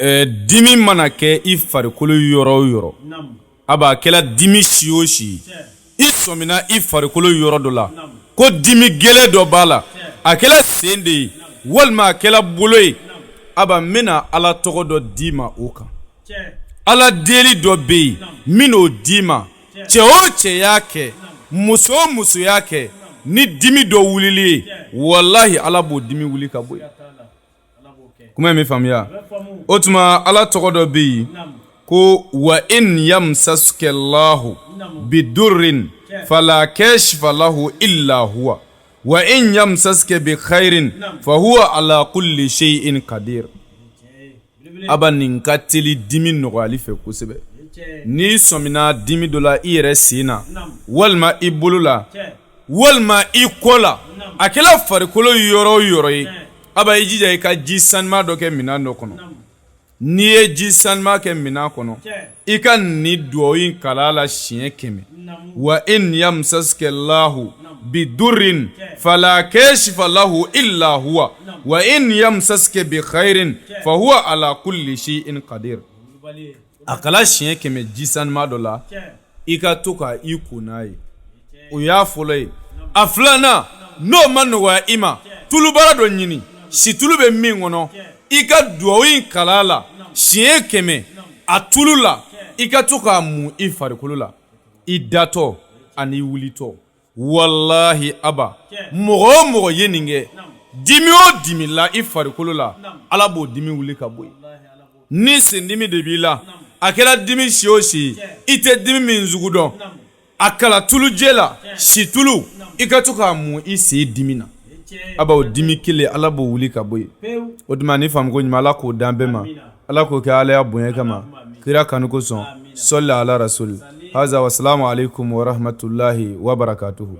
Dimi mana kɛ i farikolo yɔrɔ o yɔrɔ, a b'a kɛla dimi si o si, i sɔmina i farikolo yɔrɔ dɔ la ko dimi gɛlɛn dɔ b'a la, a kɛla sen de ye walima a kɛla bolo ye, a ba n bɛna Ala tɔgɔ dɔ d'i ma o kan. Ala deli dɔ bɛ yen n bɛn'o d'i ma. Cɛ o cɛ y'a kɛ, muso o muso y'a kɛ, ni dimi dɔ wulili ye, walahi Ala b'o dimi wuli ka bɔ yen. Kuma in bɛ faamuya. O tuma Ala tɔgɔ dɔ bɛ yen ko wa in yamsaska lahu bidurrin fala kashifa lahu illa huwa wa in yamsaska bi khairin fa huwa ala kulli shay'in qadir. Aba nin ka teli dimi nɔgɔyali fɛ kosɛbɛ. N'i sɔmina dimi dɔ la i yɛrɛ sen na walima i bolo la walima i kɔ la, a kɛla farikolo yɔrɔ o yɔrɔ ye, aba i jija i ka ji sanuma dɔ kɛ minɛn dɔ kɔnɔ. N'i ye ji sanuma kɛ minɛn kɔnɔ, i ka nin dugawu in kalan a la siɲɛ 100: wa in yamsaska lahu bidurrin fala kashifa lahu illa huwa wa in yamsaska bi khairin fa huwa ala kulli shay'in qadir. A kalan siɲɛ 100 ji sanuma dɔ la, i ka to ka i ko n'a ye. O y'a fɔlɔ ye. A filanan, n'o ma nɔgɔya i ma, tulubara dɔ ɲini, situlu bɛ min kɔnɔ, i ka dugawu in kalan a la siɲɛ 100 a tulu la, i ka to k'a mun i farikolo la, i datɔ ani i wulitɔ. Walahi aba, mɔgɔ o mɔgɔ ye nin kɛ, dimi o dimi la i farikolo la, Ala b'o dimi wuli ka bɔ yen. Ni sendimi de b'i la, a kɛra dimi si o si, i tɛ dimi min sugu dɔn, a kalan tulujɛ la, situlu, i ka to k'a mun i sen dimi na, a b'o dimi kelen, Ala b'o wuli ka bɔ yen. O tuma ni faamuko ɲuman, Ala k'o d'an bɛɛ ma. Ala k'o kɛ Alaya bonya kama, kira kanu kosɔn. Sɔli ala rasuli haza. Wasalamu alaikum warahmatullahi wabarakatuhu.